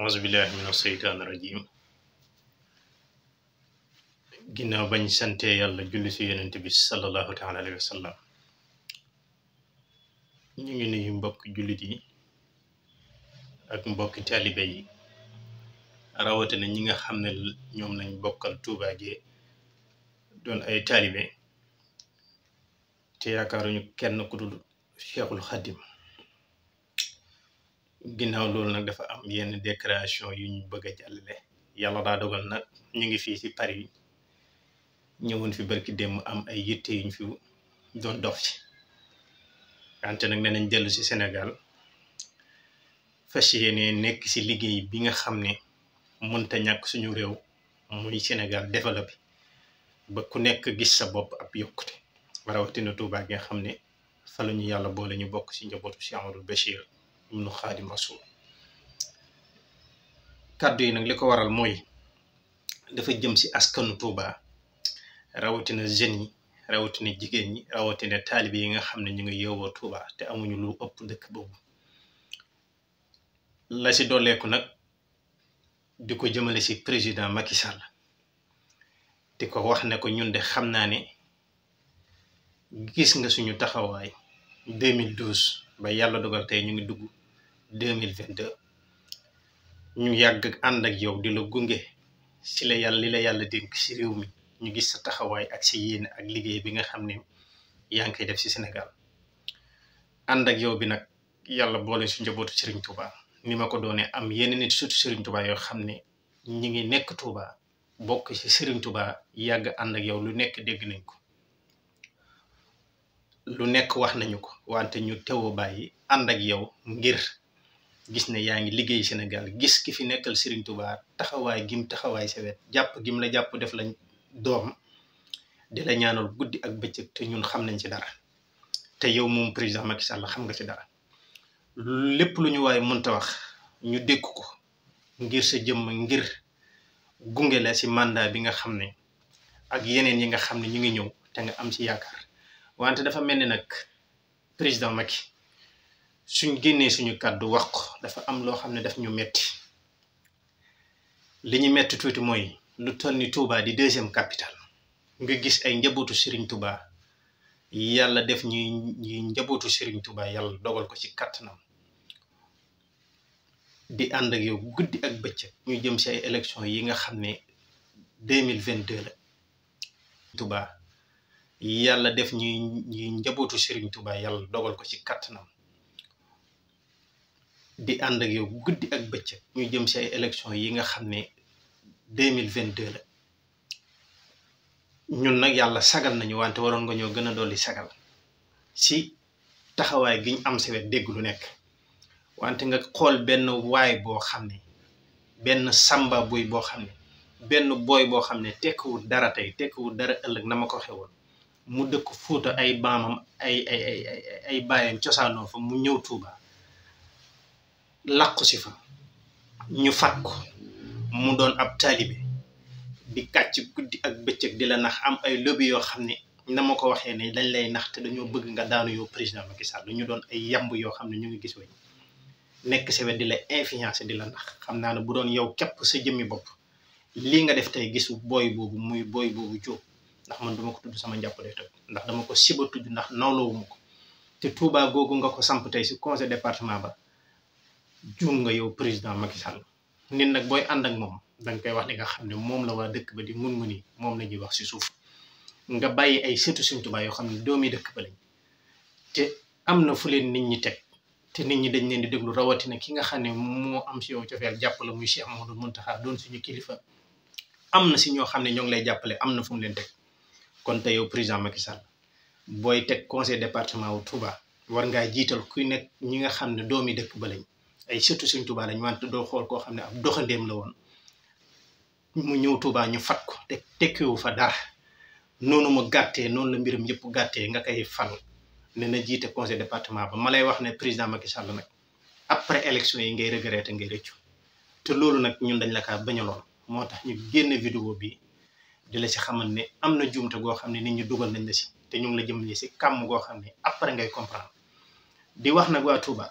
auzu billahi mina seytaani rajim ginnaaw bañ sante yàlla julli si yonent bi sallallahu taala alayhi wa sallam ñu ngi nuyu mbokk jullit yi ak mbokki taalibe yi rawatina ñi nga xam ne ñoom lañ bokkal Touba gi doon ay taalibe te yaakaaruñu kenn ku dul Cheikhul Khadim ginnaaw loolu nag dafa am yenn déclaration yu ñu bëgg a jàllale yàlla daa dogal nag ñu ngi fii ci Paris ñëwoon fi barki démb am ay yitte yuñ fi doon dox ci wante nag nee nañ dellu ci Sénégal fas yéene nekk ci liggéey bi nga xam ne mënta ñàkk suñu réew muy Sénégal développé ba ku nekk gis sa bopp ab yokkute rawatina Touba gi nga xam ne fa la ñu yàlla boole ñu bokk ci njabootu Cheikh Amadou Bachir ibnu Xaadim Rasul kàddu yi nag li ko waral mooy dafa jëm ci askanu Touba rawatina jeunes yi rawatina jigéen ñi rawatina taalibe yi nga xam ne ñu ngi yeewoo Touba te amuñu lu ëpp dëkk boobu la ci dooleeku nag di ko jëmale ci président Macky Sall di ko wax ne ko ñun de xam naa ne gis nga suñu taxawaay 2012 ba yàlla dogal tey ñu ngi dugg 2022 ñu yàgg ànd ak yow di la gunge ci la yàlla li la yàlla dénk ci réew mi ñu gis sa taxawaay ak ci yéene ak liggéey bi nga xam ne yaa ngi koy def ci Sénégal ànd ak yow bi nag yàlla boole su njabootu Serigne Touba ni ma ko doonee am yenn nit surtout Serigne Touba yoo xam ne ñi ngi nekk Touba bokk ci Serigne Touba yàgg ànd ak yow lu nekk dégg nañ ko lu nekk wax nañu ko wante ñu teewoo bàyyi ànd ak yow ngir gis ne yaa ngi liggéey Sénégal gis ki fi nekkal Serigne Touba taxawaay gim taxawaay sa wet jàpp gim la jàpp def lañ doom di la ñaanal guddi ak bëccëg te ñun xam nañ ci dara te yow moom président Macky Sall xam nga ci dara lépp lu ñu waaye mënta wax ñu dégg ko ngir sa jëmm ngir gunge la ci mandat bi nga xam ne ak yeneen yi nga xam ne ñu ngi ñëw te nga am ci yaakaar wante dafa mel ni nag président Macky suñ génnee suñu kàddu wax ko dafa am loo xam ne daf ñu metti li ñu metti tuuti mooy lu toll ni Touba di deuxième capitale nga gis ay njabootu Serigne Touba yàlla def ñuy njabootu Serigne Touba yàlla dogal ko ci kattanam di ànd ak yow guddi ak bëccëg ñu jëm ci ay élection yi nga xam ne 2022 la Touba yàlla def ñuy njabootu Serigne Touba yàlla dogal ko ci kattanam di ànd ak yow guddi ak bëccëg ñu jëm ci ay élection yi nga xam ne 2022 la ñun nag yàlla sagal nañu wante waroon nga ñoo gën a dolli sagal ci taxawaay gi ñu am sa wet dégg lu nekk wante nga xool benn waay boo xam ne benn samba boy boo xam ne benn booy boo xam ne tekkiwul dara tey tekkiwul dara ëllëg na ma ko waxee woon mu dëkk Fuuta ay baamam ay baayam cosaanoo fa mu ñëw Touba làqu si fa ñu fat ko mu doon ab taalibe di kàcc guddi ak bëccëg di la nax am ay lobby yoo xam ne na ma ko waxee ne dañ lay nax te dañoo bëgg nga daanu yow président Macky Sall ñu doon ay yamb yoo xam ne ñu ngi gis wañ nekk sa wet di la influencer di la nax xam naa ne bu doon yow képp sa jëmmi bopp lii nga def tey gisu booy boobu muy booy boobu jóg ndax man duma ko tudd sama njàppale tey ndax dama ko siba tudd ndax nawlawuma ko te Touba googu nga ko samp tey si conseil département ba juum nga yow président Macky Sall nit nag booy ànd ak moom danga koy wax li nga xam ne moom la waa dëkk ba di mun ni moom la ñuy wax si suuf nga bàyyi ay sëtu Sëriñ Tuubaa yoo xam ne doomi dëkk ba lañ te am na fu leen nit ñi teg te nit ñi dañ leen di déglu rawatina ki nga xam ne moo am si yow cofeel jàpp la muy Cheikh Mamadou Mountakha doon suñu kilifa am na si ñoo xam ne ñoo ngi lay jàppale am na fu mu leen teg kon te yow président Macky Sall booy teg conseil département wu Touba war ngaa jiital kuy nekk ñi nga xam ne doomi dëkk ba lañ ay sëtu Sëriñ Tuubaa lañ wante doo xool koo xam ne ab doxandéem la woon mu ñëw Touba ñu fat ko te tekkiwu fa dara noonu mu gàttee noonu la mbiram yëpp gàttee nga koy fal ne na jiite conseil département ba ma lay wax ne président Macky Sall nag après élection yi ngay regretter ngay rëccu te loolu nag ñun dañ la kaa bañaloon moo tax ñu génne vidéo bi di la ci xamal ne am na juumte goo xam ne nit ñi dugal nañ la si te ñu ngi la jëmale si kàmm goo xam ne après ngay comprendre di wax nag waa Touba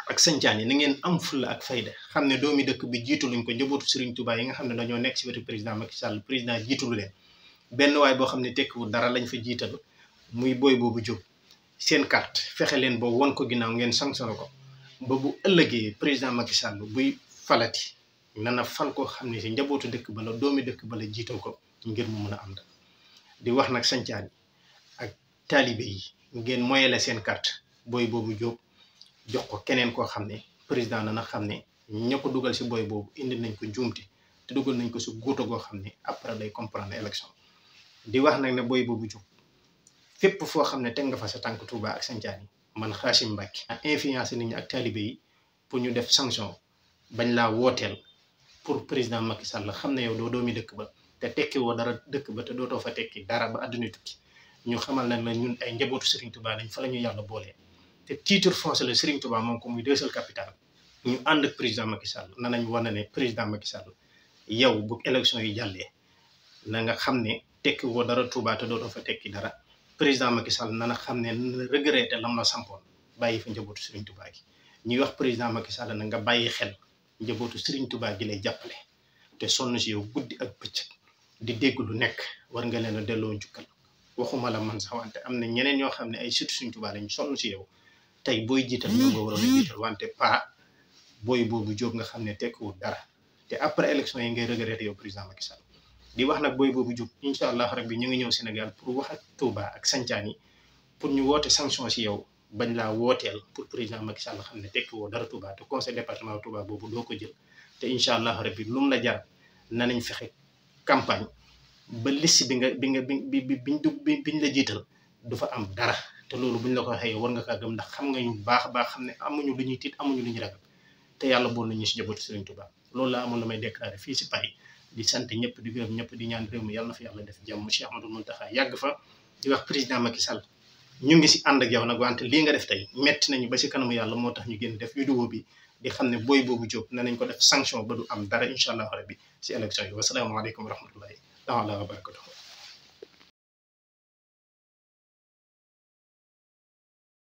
ak sañcaan yi na ngeen am fulla ak fayda xam ne doomi dëkk bi jiitaluñ ko njabootu Serigne Touba yi nga xam ne dañoo nekk ci wetu président Macky Sall président jiitalu leen benn waay boo xam ne tekkiwul dara lañ fa jiital muy Boy Bobu Diop seen carte fexe leen boobu won ko ginnaaw ngeen sanctionné ko ba bu ëllëgee président Macky Sall buy falati nana fal koo xam ne si njabootu dëkk ba la doomi dëkk ba la jiital ko ngir mu mun a am dal di wax nag sañcaan yi ak taalibe yi ngeen moyele seen carte Boy Bobu Diop jox ko keneen koo xam ne président nana xam ne ña ko dugal si Boy boobu indi nañ ko juumte te dugal nañ ko si guuto goo xam ne après day comprendre élection di wax nag ne Boy Bobu Diop fépp foo xam ne teg nga fa sa tànk Touba ak sañcaan yi man Khachim Mbacké influencé nit ñi ak taalibe yi pour ñu def sanction bañ laa wooteel pour président Macky Sall xam ne yow doo doomi dëkk ba te tekki woo dara dëkk ba te dootoo fa tekki dara ba àdduna tukki ñu xamal nañ la ñun ay njabootu Serigne Touba lañ fa la ñu yàlla boolee te titre foncier la Serigne Touba moom ko muy deuxième capital ñu ànd ak président Macky Sall nañ wane ne président Macky Sall yow bu élection yi jàllee na nga xam ne tekki woo dara Touba te dootoo fa tekki dara président Macky Sall na xam ne regretté lam la sampoon bàyyi fa njabootu Serigne Touba gi ñuy wax président Macky Sall na nga bàyyi xel njabootu Serigne Touba gi lay jàppale te sonn si yow guddi ak bëccëg di dégg lu nekk war nga leen a delloo njukkal waxuma la man sax wante am na ñeneen ñoo xam ne ay surtout Serigne Touba lañ sonn si yow tey booy jiital ñoo nga waroon a jiital wante pas Boy Bobu Diop nga xam ne tekkiwul dara te après élection yi ngay regretté yow président Macky Sall di wax nag Boy Bobu Diop incha allah rabbi ñu ngi ñëw Sénégal pour wax ak Touba ak sañcaan yi pour ñu woote sanction si yow bañ laa wooteel pour président Macky Sall xam ne tekki woo dara Touba te conseil département Touba boobu doo ko jël te incha allah rabbi lu mu la jar nanañ fexe campagne ba liste biñ la jiital du fa am dara te loolu buñ la ko waxee war nga kaa gëm ndax xam nga ñu baax a baax xam ne amuñu lu ñuy tiit amuñu lu ñuy ragal te yàlla bool nañu si njabootu Serigne Touba loolu laa amoon la may déclaré fii si Paris di sant ñëpp di gërëm ñëpp di ñaan réew mi yàlla na fa yàlla def jàmm Cheikh Ahmadou Mountakha yàgg fa di wax président Macky Sall ñu ngi si ànd ak yow nag wante lii nga def tey metti nañu ba si kanamu yàlla moo tax ñu génn def vidéo bi di xam ne Boy Bobu Diop nañ ko def sanction ba du am dara incha allah rabbi si élection yi wasalaamaaleykum wa rahmatullahi taala wa barakatuh